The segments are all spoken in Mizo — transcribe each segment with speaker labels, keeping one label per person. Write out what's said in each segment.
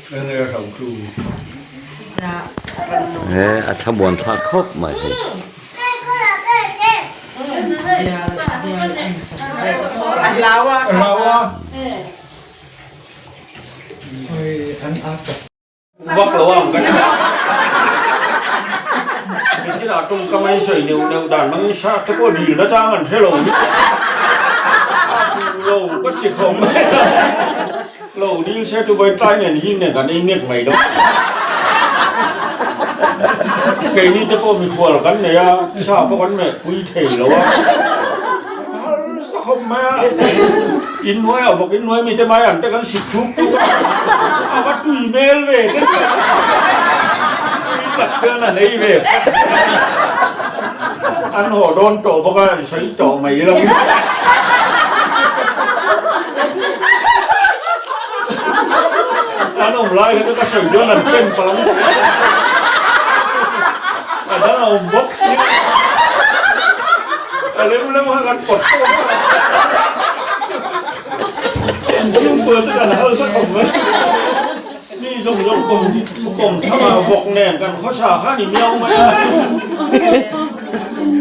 Speaker 1: He a thlamuan thlak khawp mai hei.
Speaker 2: Vak lo ang kan Mithila tawngkam a insawi neuh neuh dan hmangin shark te pawh dil nachang an hre lo ni a fuh lo ka ti khawp mai a lo dil se chu vai tlai nen hi nen kan ei nek mai dawn keini te pawh mikhual kan nei a sa pawh kan meh pui thei lo a harsa khawp mai a. In hnuai ah vawk in hnuai mite mai an te kan sik thuk thuk a, a va tui hmel ve te tui tak chuan an ei ve phawt an haw dawn tawh bawk a, an sawi tawh mai lo. An awm lai kha chu ka sawi dawn an pen palh ang a dang a awm bawk si a. A lem lem kha kan pawt tawk a. Kan chhungkua chu kan hausa khawp mai. Mi zawng zawng kawm kawm thang ah vawk nen kan khawsa kha ni miau mai a.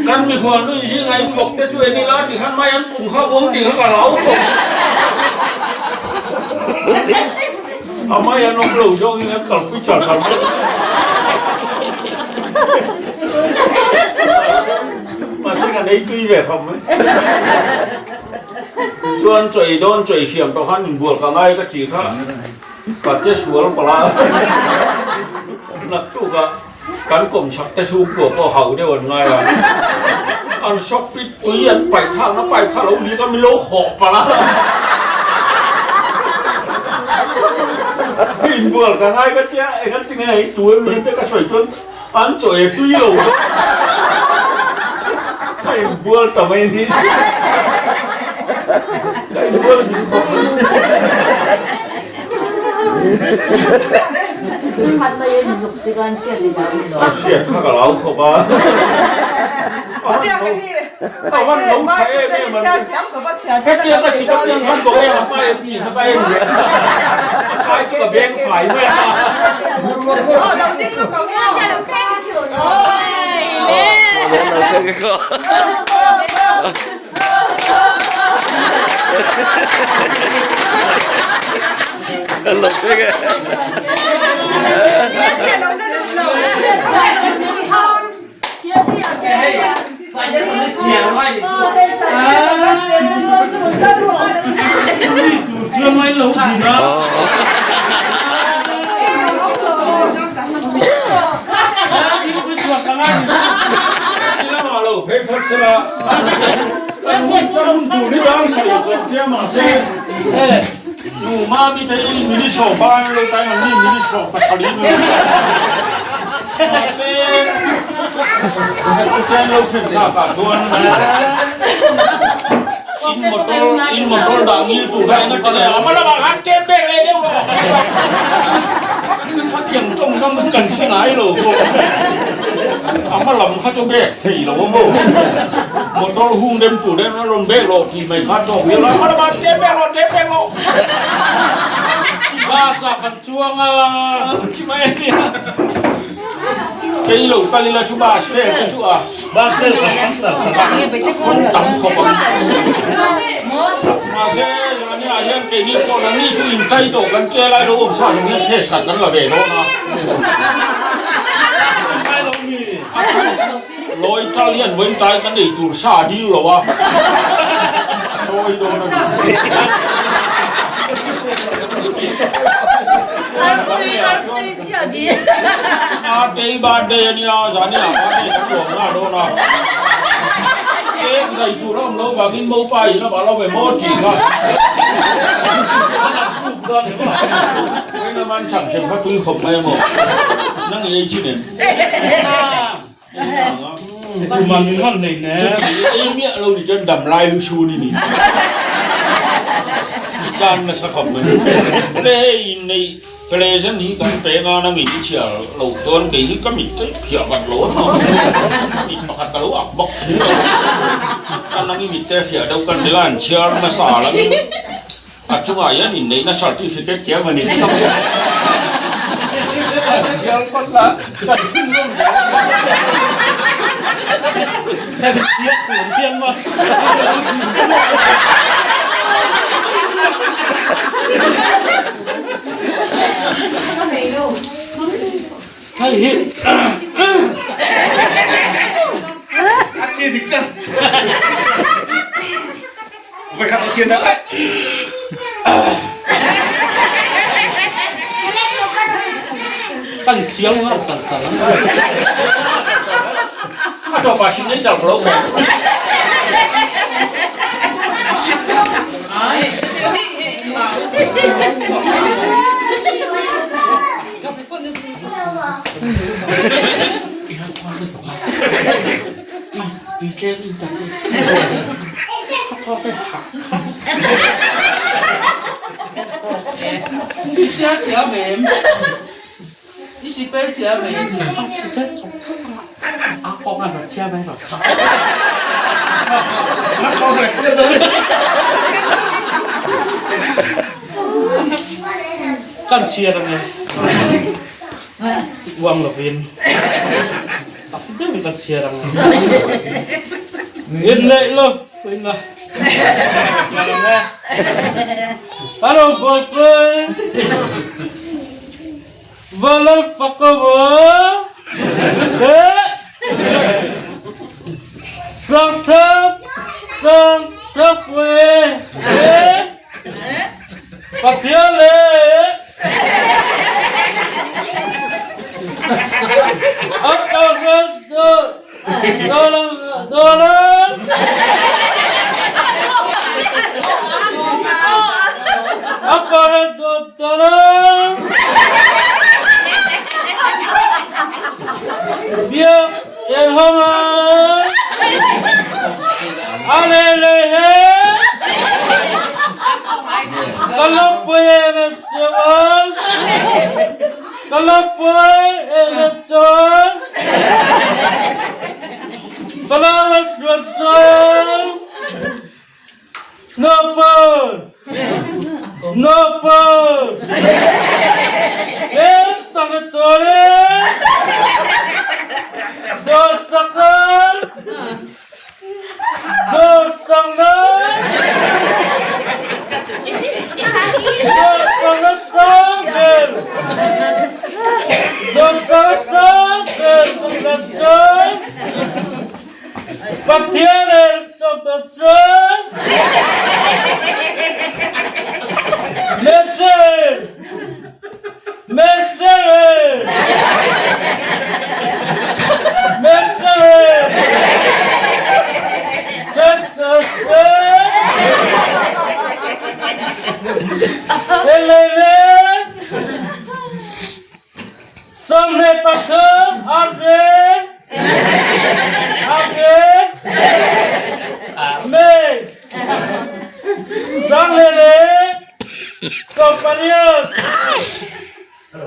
Speaker 2: Kan mikhual nui zingah in vawk te chu en ila ti khan mai an pum kha uang tih kha ka lau khawp. A mai an awm lo zawngin an kalpui char char mai. Mahse kan ei tui ve khawp mai. Chuan chawi dawn chawi hriam tawh khan inbual ka ngai ka tih kha ka che sual palh a. Naktukah kan kawmchhak te chhungkua pawh hauh deuh an ngai a. An shock pit pui an paih thlakna pipe kha lo lik a mi lo hawh palh a. Inbual ka ngai ka tia eng a chi nge hei tu emi te ka sawi chuan An chaw e tui lo bawk. Ka inbual ta mai ni. Ka inbual zing khawp mai. A hriat kha ka lau khawp a. A van lo tha em em an ti. Hetia ka sik apiang khan bawk em a fai em tih kha ka en leh a. A kai chu ka beng fai mai a. Mahse, Pen lo then thlakah chuan in motor in motor dah ngil tur kha eng a ti leh a, ama lamah khan kem bek leh deuh rawh khatiang tawngkam chu kan hre ngai lo bawk ama lam kha chu bek thei lo a maw motor hung dem tur em a rawn bek rawh tih mai kha tawk hian ama lamah kem bek rawh kem bek rawh
Speaker 3: Bus ah kan chuang a.
Speaker 2: Chi mai a nia. Kei lo kal ila chu bus vel te chu a.
Speaker 3: Bus vel kan kan char char a.
Speaker 2: Tam khawp ang. Mahse zani ah hian keini pawh nangni chu in tai tawh kan tia lai lo awm sa chung hian case khat kan la ve dawn a. Lawi tal hian vawiin tai kan ei tur sa a dil lo a. A chawi dawn a ni. A tei birthday a nia, zani ah birthday kan lawm nghal dawn a. Cake zai tur a awm lo vangin mopa in a lo ve maw tih kha. Vawiin a man chhan hrem kha tui khawp mai a maw. Nang i ei thin em?
Speaker 3: Tuman min han nei ne.
Speaker 2: Chuti ei miah lo ni chuan dam lai lu chhun i ni. I chan nasa khawp mai. Le hei inneih present hi kan pe nga nang in i chhiar lo chuan kei hi ka mit te phiah vat lo a hnawm. Ka mit pakhat ka lo ak bawk si lo. A nang i mit te fiah deuh kan nila an chhiar nasa langin a chungah hian inneihna certificate te a va ni tlat ang. Chhiar phawt la, kan chhunzawm zel a ni.
Speaker 3: Hemi chhiar tur hian maw. Hei hi.
Speaker 4: A ti dik tlat. Voikhat a thian dah.
Speaker 3: Kan chiang nga chal chal.
Speaker 2: A tawp ah hrin ei chal lo mai.
Speaker 3: Tui tlem in ta che.
Speaker 5: I hria thiam em? I sipel thiam em?
Speaker 3: A sipel chawp a kawng a rawn chiam a rawn thak.
Speaker 4: A kawng a chiam dawn.
Speaker 3: Kan chhiar ange. Uang lovin. Tak deuhin kan chhiar ang. Inneih lo ina. Hello boyfriend. Valal fakawa. Eh. Sang thap sang thap we. Eh. Pathian le Ka lawmpui em em chuan Ka lawmpui em em chuan Ka lawm tluan chuan Naupang Naupang Em tak na tuar e Dawhsakan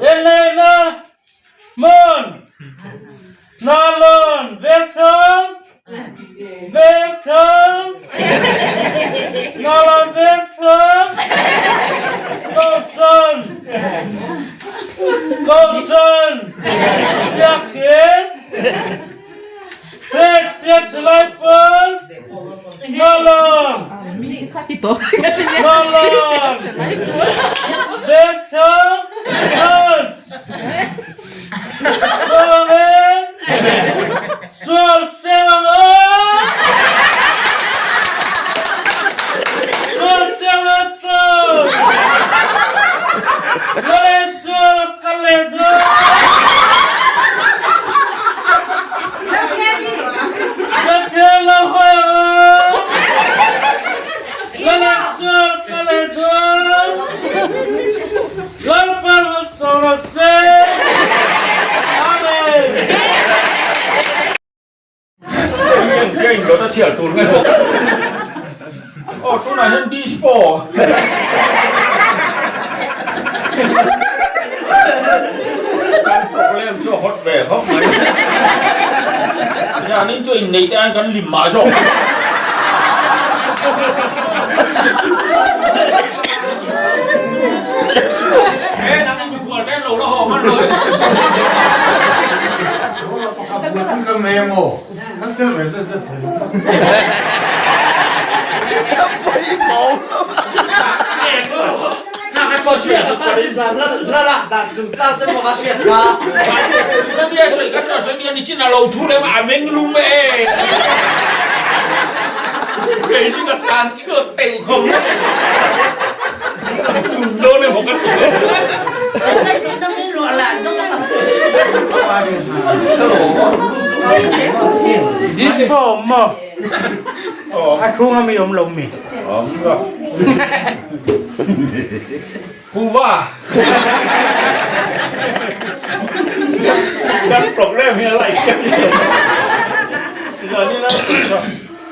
Speaker 3: Inneihna hmun Hnalawn Vengthlang Vengthlang Hnalawn Vengthlang Kohhran Kohhran Biakin Kristian Thalai Pawl Hnalawn Hnalawn Vengthlang Branch Chuvangin Sual siam ang a Sual siam a tu Lale sual a kal leh dawn. Pathian lo hawi ang a Lale sual a kal leh dawn. Lalpa malsawm rawh se. Amen.
Speaker 2: Engtia indawt a chhiar tur nge bawk. Aw tunah hian dispo. Kan problem chu a hot ve khawp mai. Zanin chu inneih te aiin kan lim mah zawk. He nang in mikhual te an lo la haw hman lo e.
Speaker 4: maw? Kan tel ve zet zet thei.
Speaker 3: Disco awm maw? A chhung ami awm lo mi?
Speaker 2: Awm lo. Kuva. Kan problem hi a like ka ti. Zanin a pawisa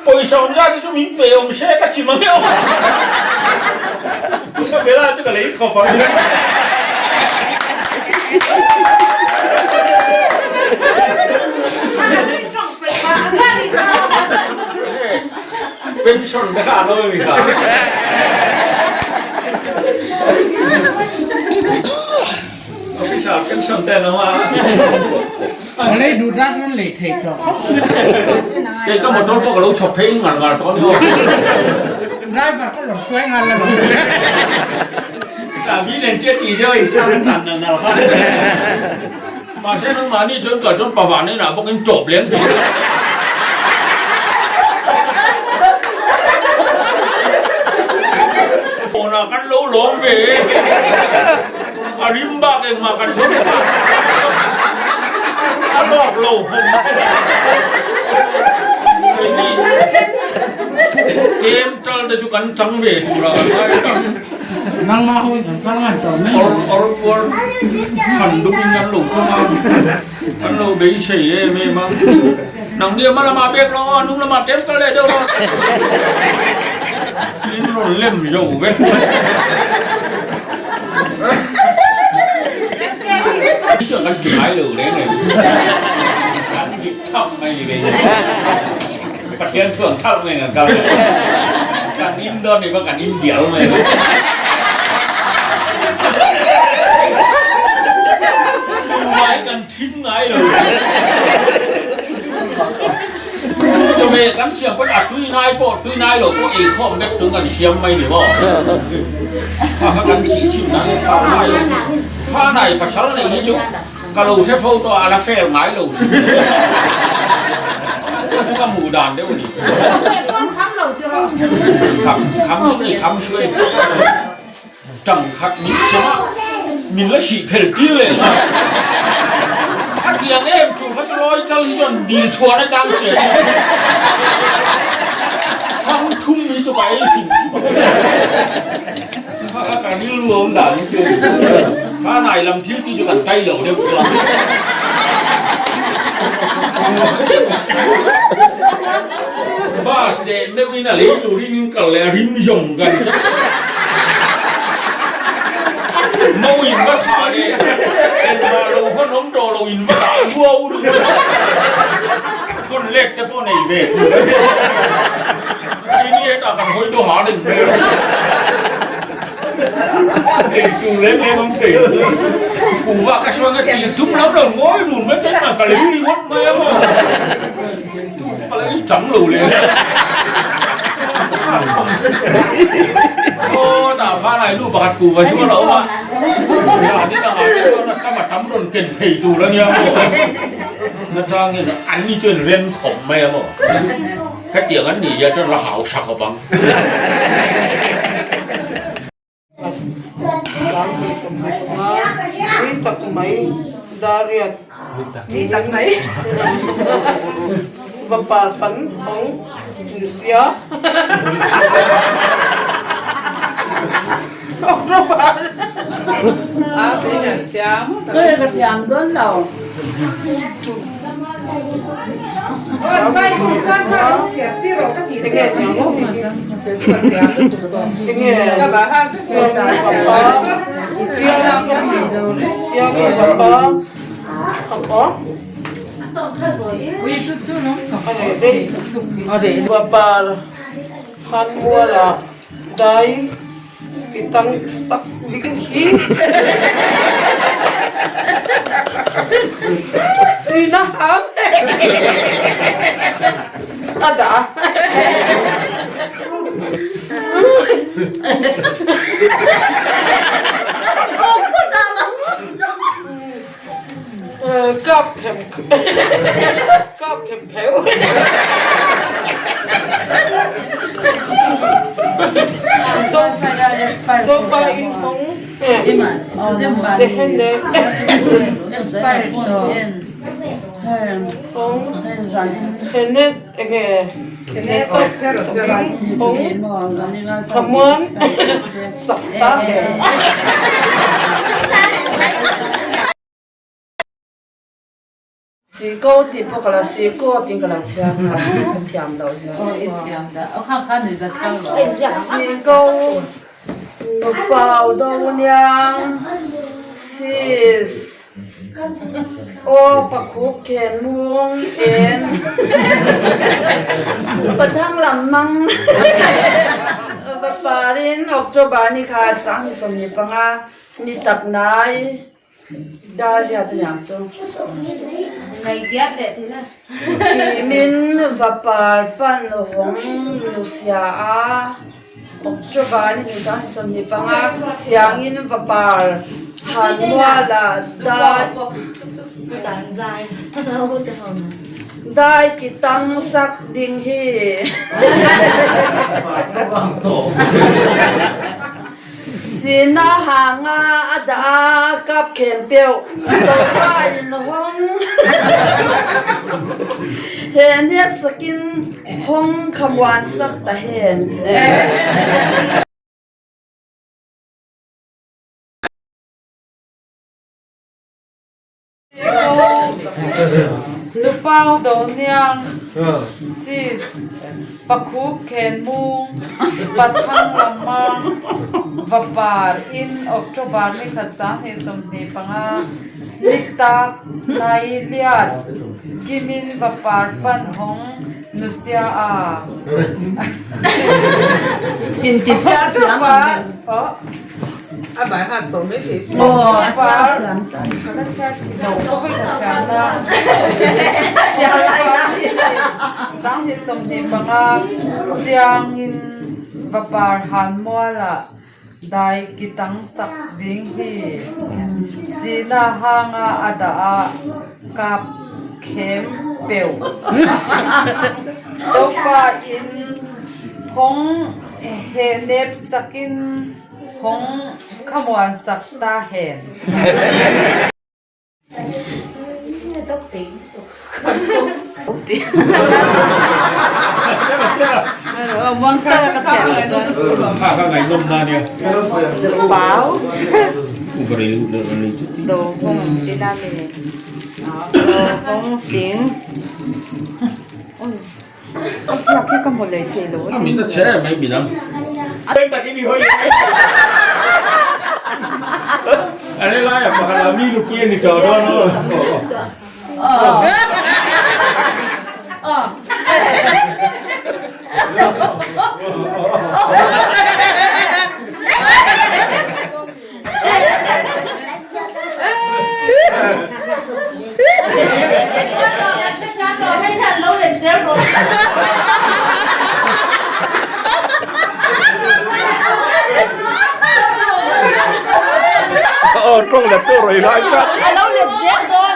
Speaker 2: pawisa awm zat hi chu min pe awm se ka chim ang emaw. Isabella chu ka lei khawp ang. Pension te kha an awm emi kha. Officer pension te an awm a.
Speaker 3: Lei duh zat chuan lei thei tawh khawp.
Speaker 2: Kei ka motor pawh ka lo chhawp phei ngar ngar tawh a ni aw.
Speaker 3: Driver pawh lo hruai ngar la lo.
Speaker 2: Chahbi nen tia tih deuh a inchhang an tan nal nal kha. Mahse nangmahni chuan kal chuan pavah nen ah bawk in chawp lem thei. Pawnah kan lo lawm ve e. A rim bak engmah kan hlawm bak a lawk lo khawp mai. Keini tlem tal te chu kan chang ve tur a kan ngai a.
Speaker 3: Nangmah ho in kan kal ngan tawh mai.
Speaker 2: Awr awr puar than dup in kan lo tawng a, kan lo beisei em em a. Nang nia hma lamah bek lo a, hnung lamah tlem kal leh deuh rawh. In rawn lem zo vek mai. Hi chuan kan ti ngai lo reng reng. Kan dik thap mai ni ve. Pathian chuan thap mai kan kal. Kan in dawn ni pawh kan in dial mai. Tumah hi kan thim ngai lo. Chawhmeh kan siam pawn a tui nai pawh tui nai lo pawh ei khawm vek tung kan siam mai ni maw? Kha kha kan thih chim nan fa nai lo fa nai pasal nei hi chu ka lo hre fo tawh a la fail ngai lo hrim chu chu ka hmuh dan deuh a ni. Kham kham suai kham suai. Tang khat min chungah min la hrih phel tir leh nghal. A tiang em tur kha chu lawi tal hi chuan dil chhuan atang hria chu thang thum hi chu ka ei hrim hrim a. Kha kha ka rilru a awm dan hi chu fa nai lam thil tih chu kan tai lo deuh chuan. Bus leh meuhin a lei turin in kal leh a rim zawng kan Mo in va thah leh engmah lo hawn awm tawh lo in va dah luau ringawt a, hawn lek te pawh nei ve tur a ni. Keini hetah kan hawi dawh ha reng hmel a. Ei tur lem lem awm thei. Kuhva ka hruang a tih tum lam lo ngawi run mai chuan ka lei ringawt mai a maw. Tu ka la ei chang lo le. Aw tah fa nai nu pakhat kuhva chu a lo awm a. Ya ni lang ah te chuan a tam a tam rawn ken thei tur a nia maw. Nachangin an ni chuan rem khawp mai a maw. Hetiang an nih hian chuan la hausa khawp ang.
Speaker 5: Ni tak mai dariat ni tak mai vapar pan pang insia October
Speaker 6: Tôi ka thiam dawn lo.
Speaker 5: Dai Titang sak ding hi Sina am. A dah. Kap khem kap khem pheu. Topa in hong
Speaker 6: Siko tih pawh ka lo siko tiin ka lo chhiar a, ka thiam loh zia. Siko nupau do niang sis aw pakhup khen mung en pathang lam mang vaparin October ni kha 25 ni tak nai Dar hiat aniang chu. Timin vapar pan hawng nusia a October ni hnih 25 siangin vapar han mualah dai dai ki tang sak ding hi. Sina hanga a dah a kap khem peuh topa in hawng he nep sakin hawng khamuan sak ta hen.
Speaker 5: Lupau Doniang, Sis, Pakhup Khen Mung, Pathang Lamang, Vapar in October ni khat 2025 ni tak nai liat kimin Vapar pan hawng nusia a. Siangin vapar han mualah dai ki tang sak ding hi Sina hanga a dah a kap khem peuh. Topa in hawng heh nep sakin Hawng khamuan sak ta hen.
Speaker 2: Aw tawng let tawh rei lai ka.
Speaker 6: A lo let zel dawn.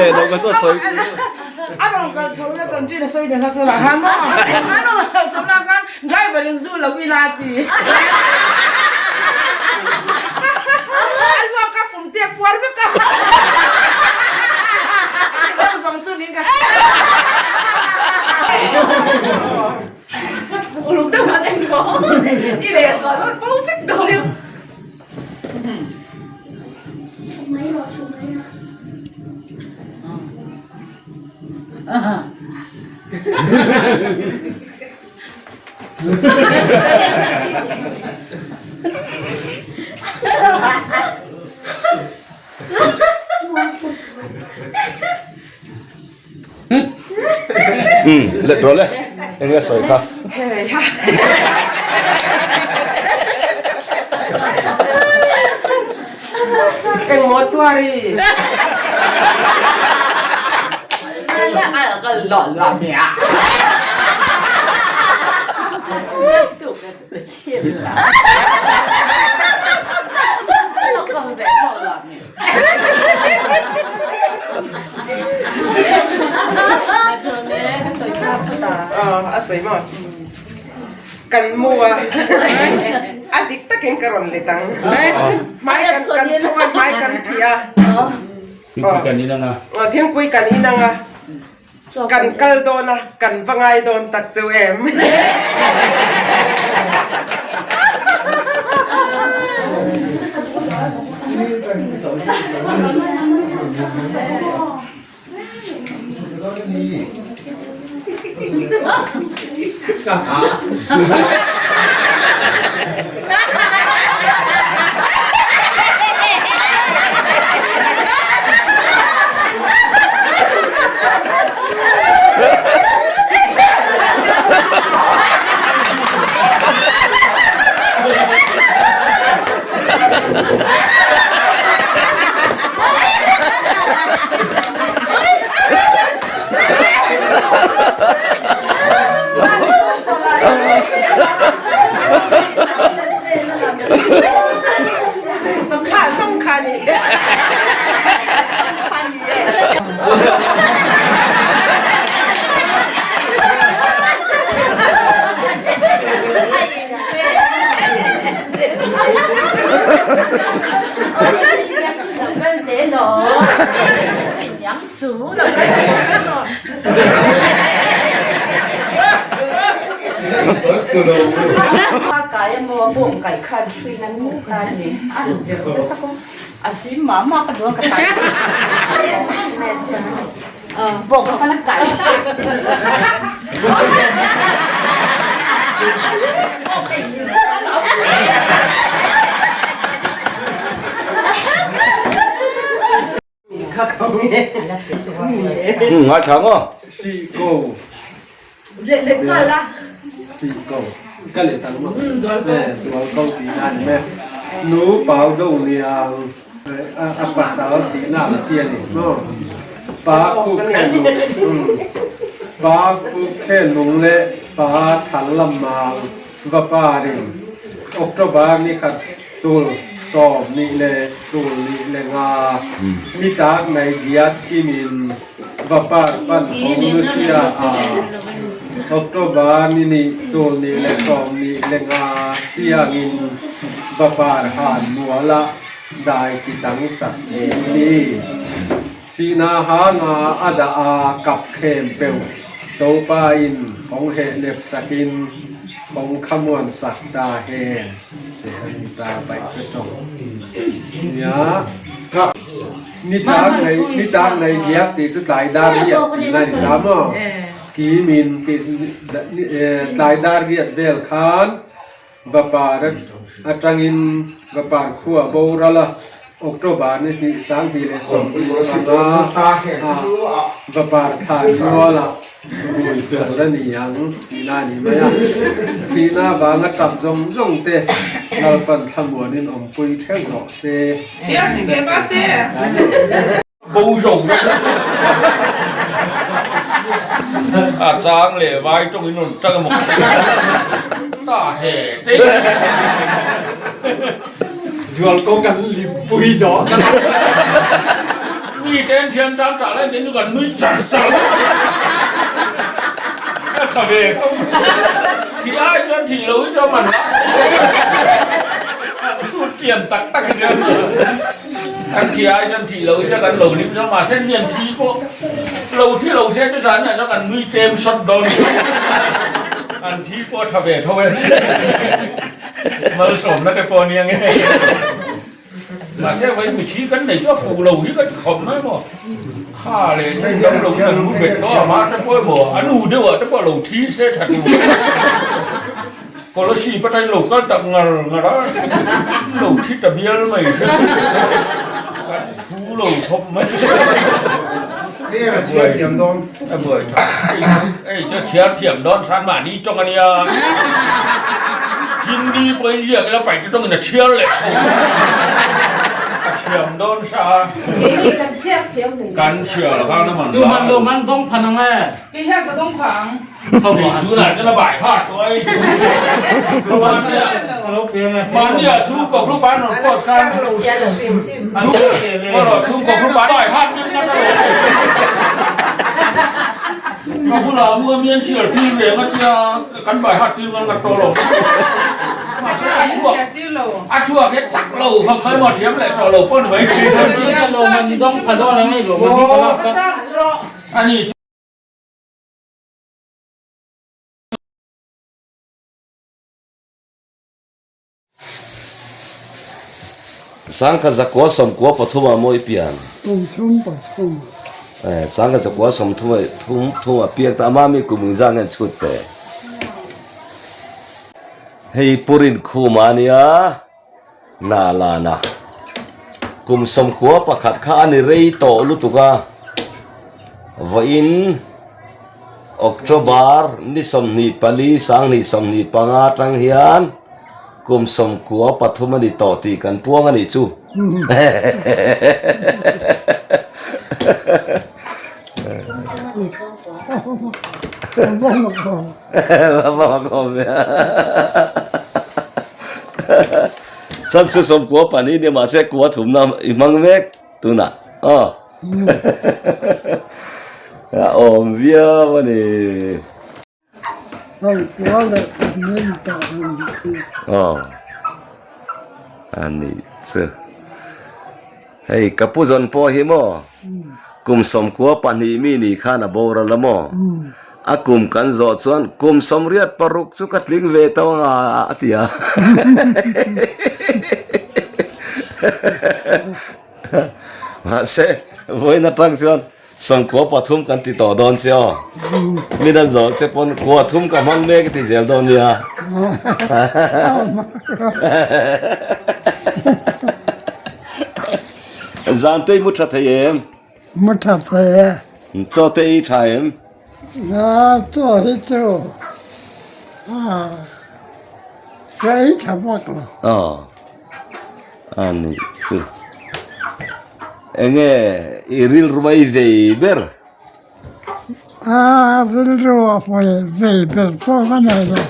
Speaker 1: leh lo ka chu a sawi.
Speaker 7: A rawn kal chho na chanchin a sawi leh hlak hlak a maw? A rawn kal chho na khan driver in zu lo ila a ti. A luak a pum te a puar vek a. Ti deuh zawng chu niin ka hria.
Speaker 8: Uluk deuh han en rawh. I leh sual dawn bo vek dawn emaw.
Speaker 1: Let rawh le, eng nge sawi kha?
Speaker 7: Engmaw tuari? A sawi maw? Kan mu a, a dik takin ka rawn let ang. Hmai kan kan thawk a, hmai kan phih a.
Speaker 2: Thingpui kan in ang a.
Speaker 7: Thingpui kan in ang a. Kan kal dawn a, kan va ngai dawn tak cheu em. Kha song kha ni.
Speaker 2: Ngaithla maw?
Speaker 4: Si ko. Si ko. Ka leh tang maw? Zual ko ti na ni me. Nu pau do niang a pasal ti na ang chi ani maw? Pa khu khe nung pa khu khe nung le pa than lam mang va pa rin October ni khat Tul 20 le tul ni le nga ni tak nei diat kimin vapar pan hong Lucia a October ni ni tul ni le 20 le nga chiangin vapar han muala dai ki tang sak em ni sihna ha nga a dah a kap khem peu to pa in hong heh lep sakin hong khamuan sak ta hen. Ni tak nei diak tih chu tlai dar riat tihna a ni ta maw? Kimin tih tlai dar riat vel khan vapar atangin vapar khua boral a, October ni hnih 2025 vapar thlan mualah Vui tur a ni ang tihna a ni mai a, thihna avanga tap zawng zawng te Lalpan thlamuanin awmpui theuh rawh se.
Speaker 2: Bo zawng a chang leh vai tawngin rawn tang emaw ta he te.
Speaker 4: Zualko kan limpui zawh.
Speaker 2: Mi te an thiam tang tah lai ten chu kan nui char char a. Ka tha ve khawp mai. Thih ai chuan thih lo hi chuan man lah. Chhut pian tak tak hi chuan an thih ai chuan thih lo hi chuan kan lo hlim chuan mahse mian thi pawh lo thi lo se chu zan ah chuan kan nui tlem sawt dawn. An thi pawh a tha ve tho e. Malsawmna te pawh a nia nge. Mahse vai mithi kan nei chu a fuh lo hi ka ti khawp mai maw. Kha leh chen dam lo in an lu bet tawh a, mah te pawh emaw a nu deuh ah te pawh lo thi se tha tur. Policy patain lo kal tak ngar ngar a, lo thi ta bial mai se kan thu lo khawp mai.
Speaker 4: A chhiar thiam dawn.
Speaker 2: A buai tha. Hei chu a chhiar thiam dawn san mahni tawng a nia. Hindi pawhin ziak ila paite tawngin a chhiar leh tho. A thiam dawn sa a.
Speaker 8: Keini kan chhiar thiam hle.
Speaker 2: Kan chhiar khan a man
Speaker 3: Tu man lo man dawng phan ang e.
Speaker 5: Kei hian ka dawng phah ang.
Speaker 2: Tunah chuan a bai har tawh ai. Mahnia chhungkaw group an rawn post khan chhungkaw group an bai har nen ngat a lo. Ka bulah mu a mian sial tir reng a tia kan bai har tir ngan ngat tawh lo. Mahse a chhuak a chhuak hi chak lo khawp mai maw thiam leh tawh lo pawh ni mai. Ani.
Speaker 1: Sangkhat zakua sawmkua pathum ah maw i pian?
Speaker 9: Kum thum pathum.
Speaker 1: Eh, sangkhat zakua sawmthum ah thum thum ah piak ta ama mi kum engzah nge an chhut ve? Hei Purin khum ah nia na la na kum sawmkua pakhat kha a ni rei tawh lutuk a, vawiin October ni 24 sanghnih 25 atang hian kum 13 a ni tawh tih kan puang a nih chu. Chan chu 94 ni mahse kua thumna i hmang mek tunah aw. A awm viau a ni. Aw a nih chu. Hei ka pu zawn pawh hi maw kum 12 mi nih khan a boral a maw? A kum kan zawh chuan kum 86 chu ka tling ve tawh ang a a ti a. Mahse vawiin atang chuan 13 kan ti tawh dawn che aw. Mi dan zawh che pawn kua thum ka hmang mek ti zel dawn nia. Zan te i mu tha thei em?
Speaker 9: Mu tha thei e.
Speaker 1: Chaw te i tha em?
Speaker 9: A chaw hi chu ka ei tha vak lo.
Speaker 1: Aw. A nih chu. Enge i rilru a i vei ber?
Speaker 9: A rilru a hawi vei ber pawh ka nei lo.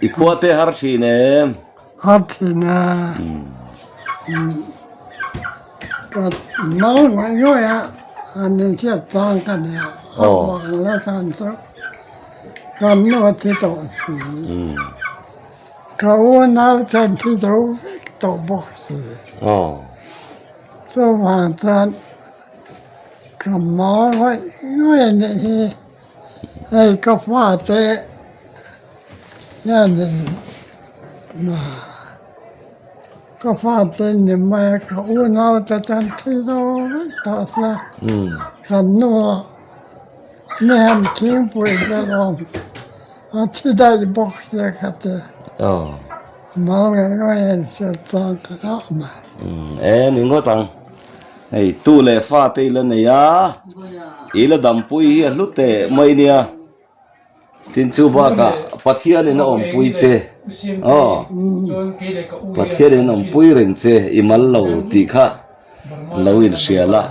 Speaker 1: I khua te har thin em?
Speaker 9: Har thin a. Ka mal ngawih ngawih a, an inhriat chang ka nia. A vang la than chu kan nu a thi tawh si. Ka unau chuan thi zo vek tawh bawk si. Chuvang chuan ka mal ngawih ngawih a nih hi. Hei ka fate hianin ka fate ni mai a, ka unau te chuan thi zo vek tawh sia. Kan nu Ni han thingpui te lawm a thi daih bawk sia ka ti. Mau leh ngawi en hriat chuan ka nghah mai.
Speaker 1: E ni ngawt ang. Hei tu leh fa te i la nei a, i la dampui hi a hlu teh mai nia. Tin chu bakah Pathianin a awmpui che. Aw Pathianin a awmpui reng che i mal lo tih kha lo inhria la.